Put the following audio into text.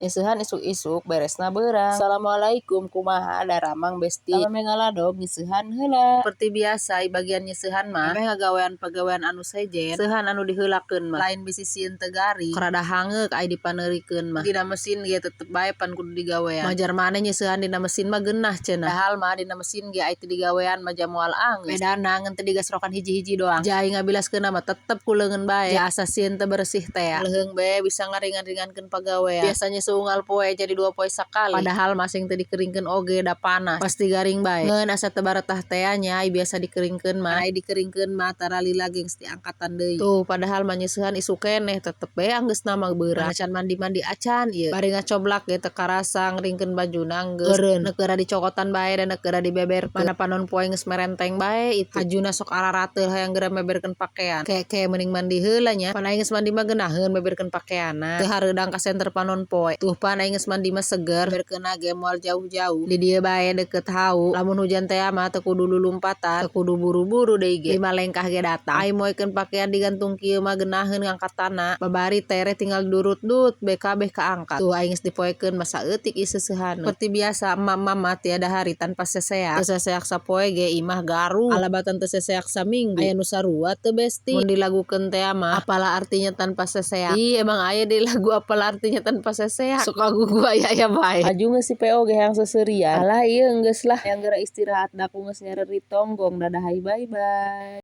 Nyeusehan isuk-isuk beresna beurang. Assalamualaikum, kumaha daramang, besti? Samemeh ngaladog nyeusehan heula. Seperti biasa, bagian nyeusehan mah memeh ngagawean pagawean anu sejen, seuhan anu diheulakeun mah. Lain bisi sieun teu garing, rada hangeuk ai dipaneurikeun mah. Dina mesin ge tetep bae pan kudu digawean. Majar maneh nyeusehan dina mesin mah geunah cenah. Padahal mah dina mesin ge ai teu digawean mah ja moal anggeus. Bedana ngan teu digasrokan hiji-hiji doang. Ja ai ngabilaskeunna mah tetep ku leungeun bae. Ja asa sieun teu beresih tea. Leuheung bae bisa ngaringan-ringankeun pagawean. Biasanya saunggal poe jadi 2 poe sakali. Padahal mah sing teu dikeringkeun oge da panas. Pasti garing bae. Ngeun asa teu baretah tea nya ai biasa dikeringkeun mah. Ai dikeringkeun mah tara lila gengs diangkatan deui. Tuh, padahal mah nyeusehan isuk keneh tetep bae anggeusna mah beurang. Can mandi-mandi acan ieu. Bari ngacoblak ge teu karasa ngeringkeun bajuna geus eureun. Neuk geura dicokotan bae da neuk geura dibeberkeun. Mana panon poe geus merenteng bae itu. Hajuna sok ararateul hayang geura meberkeun pakean. Ke mending mandi heula nya. Pan aing geus mandi mah geunaheun meberkeun pakeanna. Teu hareudang ka senter panon poe. Tuh, pan aing geus mandi mah seger. Beberkeunna ge moal jauh-jauh. Di dieu bae deket hau. Lamun hujan tea mah teu kudu lulumpatan, teu kudu buru-buru deui ge. Lima lengkah ge datang. Ai moekeun pakean digantung kieu mah geunaheun ngangkatanna. Babari tereh tinggal durut-dut be kabeh kaangkat. Tuh, aing geus dipoekeun mah saeutik ieu seuseuhanna. Seperti biasa, emak-emak mah tiada hari tanpa seseak. Teu seseak sapoe ge imah garu. Alabatan teu seseak saminggu. Aya nu sarua teu, besti? Mun dilagukeun tea mah, "Apalah artinya tanpa seseak." Ih, emang aya deui lagu "Apalah Artinya Tanpa Seseak"? Sok ngagugu aya-aya bae. Aju geus si PO ge hayang seuseurian. Alah, ieu geus lah. Hayang geura istirahat da aku geus nyareri tonggong. Dadah, bye bye.